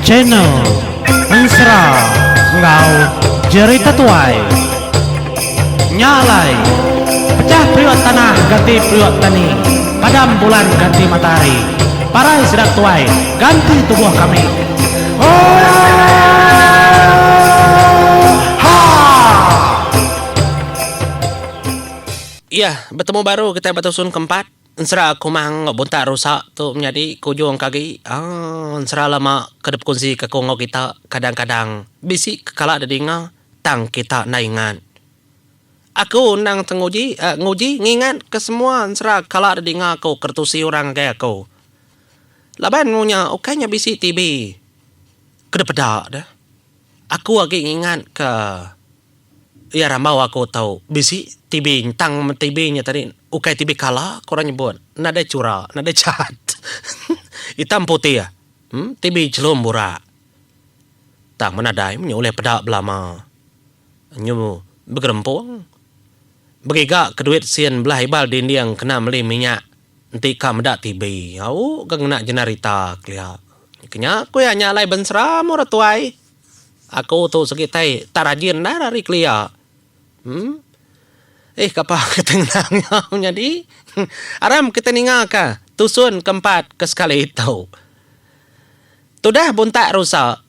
Channel Ensera enggau Jerita Tuai. Nya alai, pecah periuk tanah ganti periuk tani, padam bulan ganti matahari, parai sida tuai ganti tubuh kami. Oohaa! Iya, betemu baru kitai ba tusun keempat. Ensera Kumang enggau Buntak Rusa tu menyadi ke ujung ke agi aaa ensera lama ke dipekunsi ke aku enggau kita kadang-kadang bisi ke kala didinga tang kita enda ingat. Aku endang tenguji aaa nguji ngingat ke semua ensera kala didinga aku ke ditusi orang ngagai aku. Laban mu nya ukai nya bisi TV ke dipeda deh. Aku agi ngingat ke. Iya rambau aku tau bisi TV tang TV nya tadi ukai TV kala ku orang nyebut nadai chura nadai chat hitam putih em TV chelum burak tang meh nadai meh ulih peda belama nyu begerempung begiga ke duit sin belah ibal dinding kena meli minyak enti ka meda TV au ga ngena jenarita kelia. Ke nya ku iya nya alai bensera meh orang tuai. Aku tu segi tai tak rajin endar ari kelia. Em. Eh kapa kita ngenang nya menyadi. Aram kita ninga ka tusun ke empat ke sekali tu. Tudah buntak rusa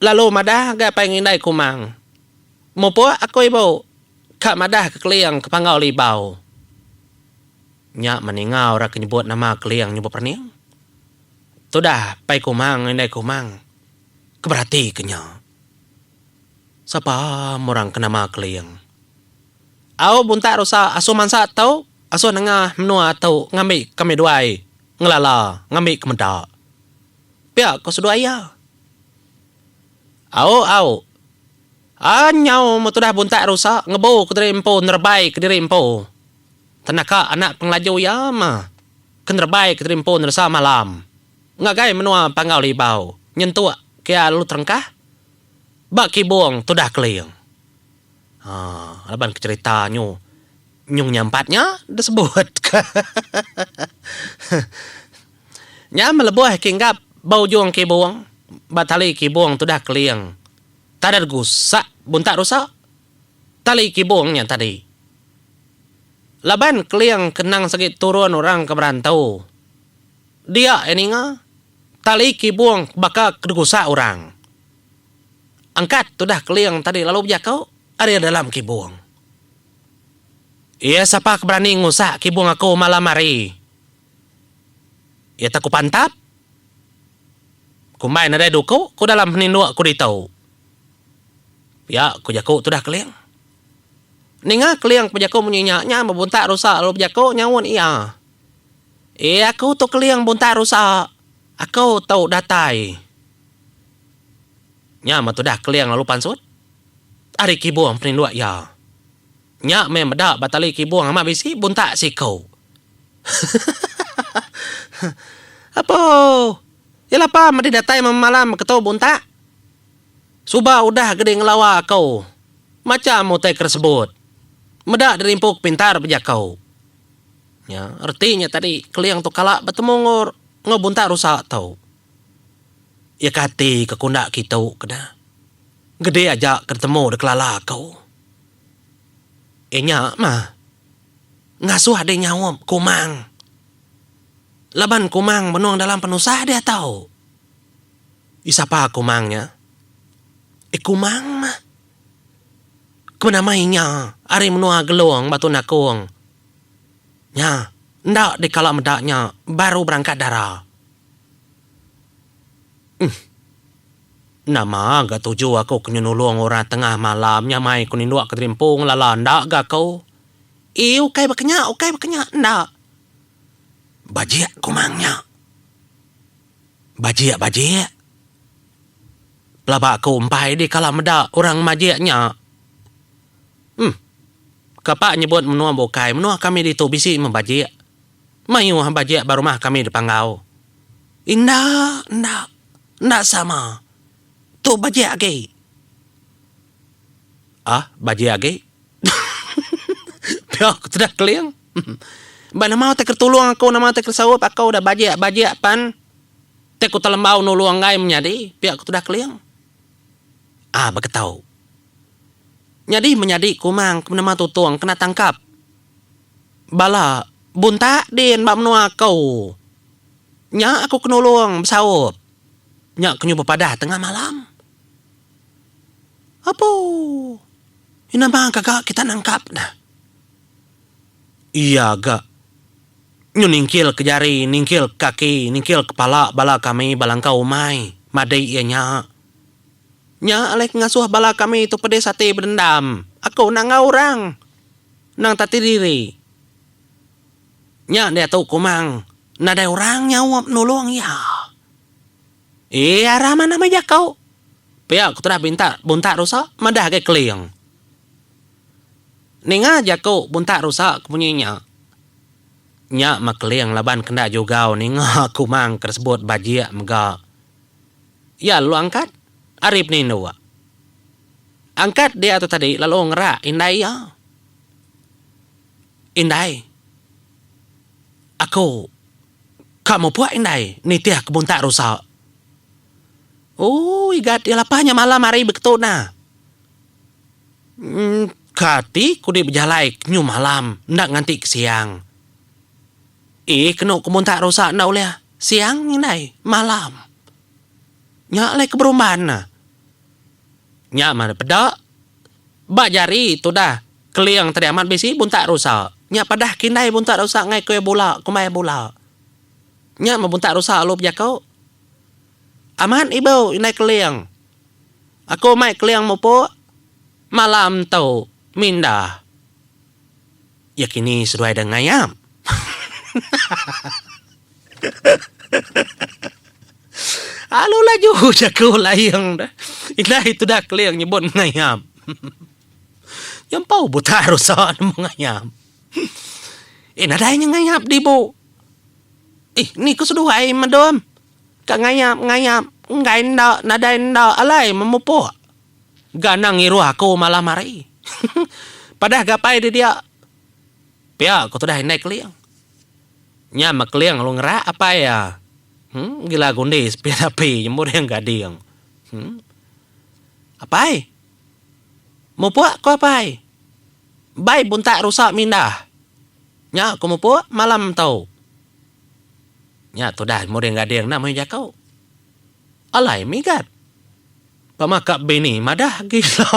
lalu madah ga apai ngindai Kumang. Mupuk aku ibu ka madah ke Keling ke Panggau Libau. Nya meninga orang ke nyebut nama Keling nyebut perening. Tudah apai Kumang indai Kumang. Ke berati ke nya. Sapa orang ke nama Keling. Au buntak rusa asuh mansa tu asuh nengah menua tu ngambi kami duai ngelala ngambi ke meda. Pia ko seduai iya. Au au. Aa nyau metudah buntak rusa ngebu kediri empu nerebai kediri empu. Tenaka anak pengelaju iya mah ke nerebai kediri empu neresa malam. Ngagai menua Panggau Libau nyentuk kia lalu terengkah ba kibung tudah Keling. Haa laban ke cherita nyu nyung nyampat nya disebut ka. Nya meh lebuh ke inggap ba ujung kibung ba tali kibung tudah Keling tada gusak buntak rusak tali kibung nya tadi. Laban Keling ke endang segi turun orang ke berantu. Dia iya ninga tali kibung baka ke digusak orang. Angkat tudah Keling tadi lalu bejaku ari dalam kibung. Iya sapa ke berani ngusak kibung aku malam hari. Iya tak ku pantap. Kumbai nadai duku ku dalam peninduk ku ditu. Pia ku jaku tudah Keling. Ninga Keling ke bejaku munyi nya, nya bebuntak rusa lalu bejaku nyaut iya. Ee aku tu keling buntak rusa. Aku tu datai. Nya meh tudah keling lalu pansut ari kibung peninduk iya. Nya meh meda ba tali kibung amat bisi buntak siku. Apo. Iya lapa meh datai memalam ke tu buntak. Suba udah gedi ngelawa aku. Macham utai ke sebut. Meda diri empu ke pintar bejaku. Nya, reti nya tadi Keling tu kala betemu enggau enggau buntak rusa tu. Iya ke ati ke kunda kitu ke dah. Gede aja ke ditemu dikelala aku. Iya nya mah ngasuh deh nyaup Kumang. Laban Kumang benung dalam penusah diatu. Iya sapa Kumang nya? Eh Kumang mah. Ke benama inya ari menua Gelong Batu Nakong. Nya, enda dikala meda nya baru berangkat dara. Uhh. Nama ga tuju aku ke nulung orang tengah malam nya mai ku ninduk ke diri empu ngelala enda ga aku. Ii ukai baka nya, ukai baka nya, enda. Bajik kumang nya. Bajik bajik. Pelaba aku empai dikala meda orang majik nya. Uhh. Kapa nyebut menua bukai, menua kami ditu bisi meh bajik. Mayuh bajik ba rumah kami di Panggau. Enda, enda. Enda sama. Tu bajik agi. Ah, bajik agi? Pia ku tudah Keling. Ba nama utai ke tulung aku, nama utai ke saup aku da bajik-bajik pan. Ti ku telembau nulung enggai menyadi, pia ku tudah Keling. Ah beketu. Nyadi menyadi Kumang ke benama Tutong kena tangkap bala buntak din ba menua aku. Nya aku ke nulung besaup. Nya ke nyu bepadah tengah malam. Apu. Nama gaga kita nangkap neh. Iya ga. Nyu ningkil ke jari, ningkil ke kaki, ningkil ke pala bala kami ba langkau umai, madi iya nya. Nya alai ke ngasuh bala kami tu pedis ati bedendam. Aku enda enggau orang. Endang tati diri. Nya diatu Kumang nadai orang nyaup nulung iya. Ee aram manah meh jaku. Pia ku tudah binta buntak rusa madah agai Keling. Ninga jaku buntak rusa ke munyi nya. Nya meh Keling laban ke enda jugau ninga Kumang ke disebut Bajik mega. Iya lalu angkat ari peninduk. Angkat dia tu tadi lalu ngerak indai iya. Indai. Aku ka mupuk indai nitih ke buntak rusa. Ooh igat iya lapah nya malam hari beketu nah. Kati ku di bejalai nyu malam enda nganti ke siang. Ii kenu ke buntak rusa enda ulih siang indai malam. Nya alai ke berumban ne. Nya mah peda ba jari tudah Keling tadi amat bisi buntak rusa. Nya padah ke indai buntak rusa ngai ku iya bula kumbai iya bula. Nya mah buntak rusa alu bejaku. Amat ibu indai Keling. Aku mai Keling mupuk malam tu mindah. Iya kini seduai da ngayap. Alu laju jaku laing deh. Indai tudah Keling nyebut ngayap. Nyampau buta rusa nemu ngayap. Eh nadai nya ngayap dibu. Eh ni ku seduai medom. Ka ngayap ngayap enggai enda nadai enda alai memupuk. Ga anang ngiruh aku malam hari. Padah gapai di dia. Pia ku tudah indai Keling. Nya meh Keling lalu ngerak apai iya. Huh gila gundi sepit api nyemburing gading. Huh apai. Mupuk ku apai. Bai buntak rusa mindah. Nya ku mupuk malam tu. Nya tudah muring gading enda mayuh jaku. Alai migat. Pama ka bini madah gila.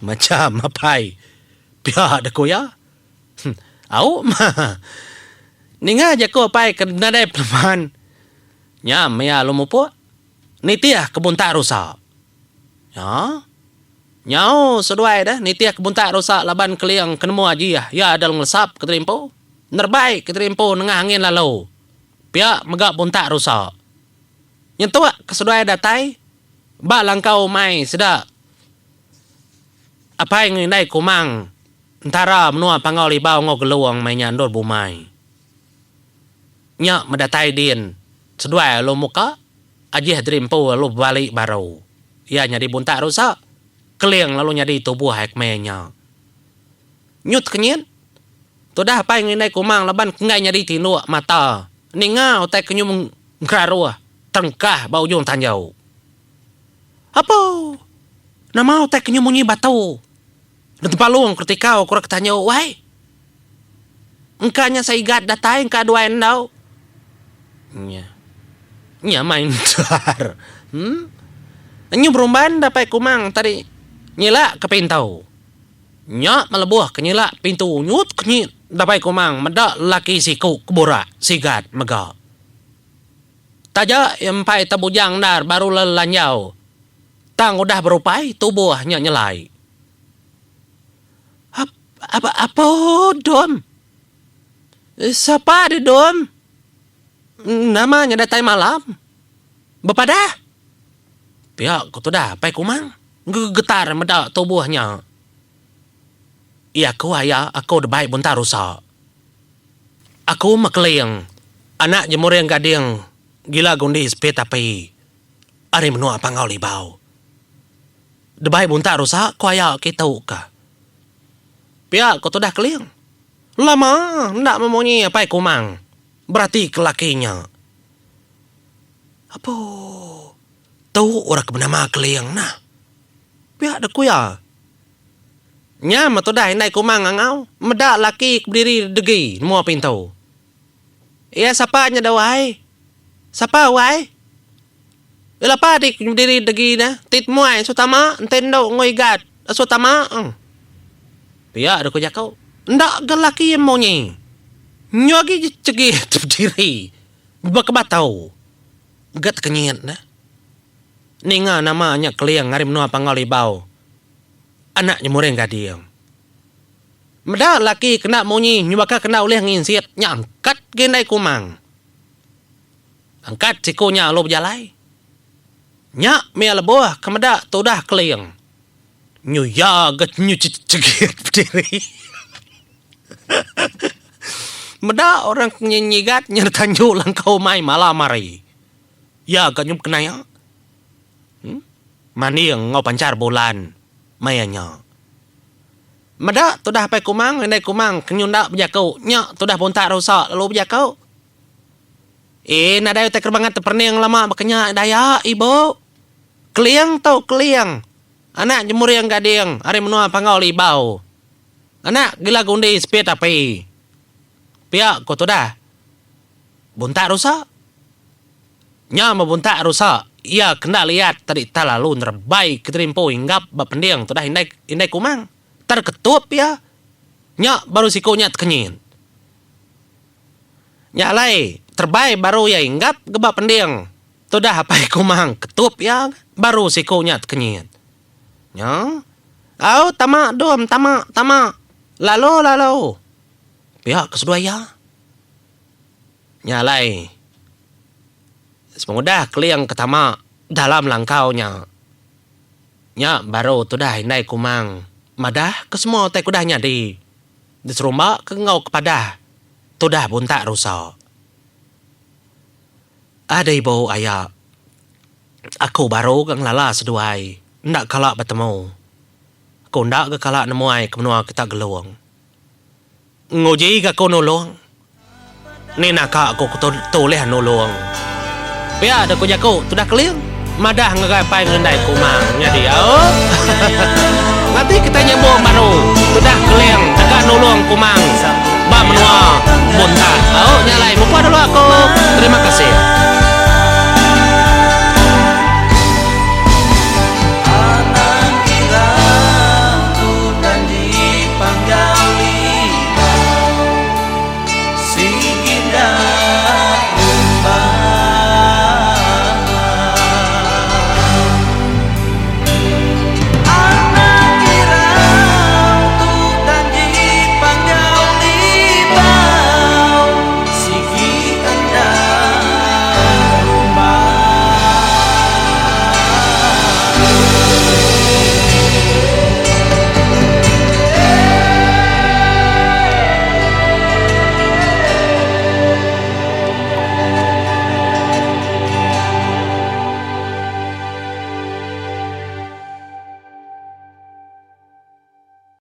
Macam apai. Pia deh ku iya. Au mah. Ninga jaku apai ke nadai peleman. Nya meh iya lalu mupuk. Nitih ke buntak rusa. Nya. Nyau seduai deh nitih ke buntak rusa laban Keling ke nemu ajih iya dal ngelesap ke terimpu. Nerebai ke terimpu nengah angin lalu. Pia mega buntak rusa. Nyentuk ke seduai datai ba langkau umai sida apai enggau indai Kumang entara menua Panggau Libau enggau Gelong meh nya endur bumai. Nya meh datai din seduai lalu muka ajih diri empu lalu bebali baru. Iya nyadi buntak rusa, Keling lalu nyadi tubuh ai kemaya nya. Nyu tekenyit, tudah apai enggau indai Kumang laban ke enggai nyadi tinduk mata ninga utai ke nyu mengkeraruh terengkah ba ujung tanjau. Apo! Nama utai ke nyu munyi batu Ditempalung keretikau ku orang ke tanyu wai. Engka nya seigat datai engka duai endau. Nya. Nya main endar. Em. Nyu berumban dapai kumang tadi nyilak ke pintu. Nya melebuh ke nyilak pintu nyut kenyit dapai kumang meda lelaki siku ke burak sigat mega. Taja iya empai tebujang endar baru lelanjau. Tang udah berupai tubuh nya nyelai. Ap ap apo dom? Sapa deh dom? Nama nya datai malam? Bepadah. Pia ku tudah Apai Kumang gegetar meda tubuh nya. Iya ku aya aku debai buntar rusa. Aku mekeling anak jemuring gading gila gundi sepit api. Ari menua Panggau Libau. Debai buntak rusa ku aya kitu ka. Pia ku tudah Keling. Lama enda memunyi apai Kumang. Beratika laki nya. Apu. Tu orang ke benama Keling nah. Pia deh ku iya. Nya meh tudah indai Kumang ngangau meda laki ke bediri degi mua pintu. Iya sapa nya deh wai. Sapa wai? Iya lapa dik bediri degi neh ti temuai su tama enti endu enggau igat su tama. Pia deh ku jaku. Enda ga laki iya munyi. Nyu agi chegi bediri baka batu. Ga tekenyit neh. Ninga nama nya Keling ari menua Panggau Libau. Anak Nyemuring Gading. Meda laki kena munyi nyubaka kena ulih nginsit nya angkat gi indai Kumang. Angkat siku nya lalu bejalai. Nya mih lebuh ke meda tudah Keling. Nyu iya ga nyu chegit bediri. Meda orang ke nyigat nya tanju langkau umai malam hari. Iya ga nyup kenaya. Manding enggau panchar bulan maya nya. Meda tudah Apai Kumang indai Kumang ke nyunda bejaku nya tudah buntak rusa lalu bejaku. Ee nadai utai kerebangat teperening lama baka nya daya ibu. Keling tu keling. Anak Jemuring Gading ari menua Panggau Libau. Anak gila gundi sepit api. Pia ku tudah. Buntak rusa. Nya meh buntak rusa iya ke enda liat tadi tak lalu nerebai kediri empu inggap ba pending tudah indai indai Kumang. Terketup iya. Nya baru siku nya tekenyit. Nya alai terebai baru iya inggap ga ba pending tudah apai Kumang ketup iya baru siku nya tekenyit. Nya. Au tama dum tama tama. Lalu lalu. Pia ke seduai iya. Nya alai, sepengudah Keling ke tama dalam langkau nya, nya baru tudah indai Kumang madah ke semua utai ke udah nyadi diserumba ke enggau ke padah tudah buntak rusa. Adai ibu aya, aku baru ga ngelala seduai enda kala betemu. Aku enda ga kala nemuai ke menua kita Gelong. Nguji ga aku nulung. Ni naka aku ke tulih nulung. Pia deh ku jaku tudah Keling madah ngagai apai enggau indai Kumang nyadi au. Nganti kitai nyambung baru tudah Keling deka nulung Kumang ba menua Buntak. Au nya alai mupah dulu aku. Terima kasih.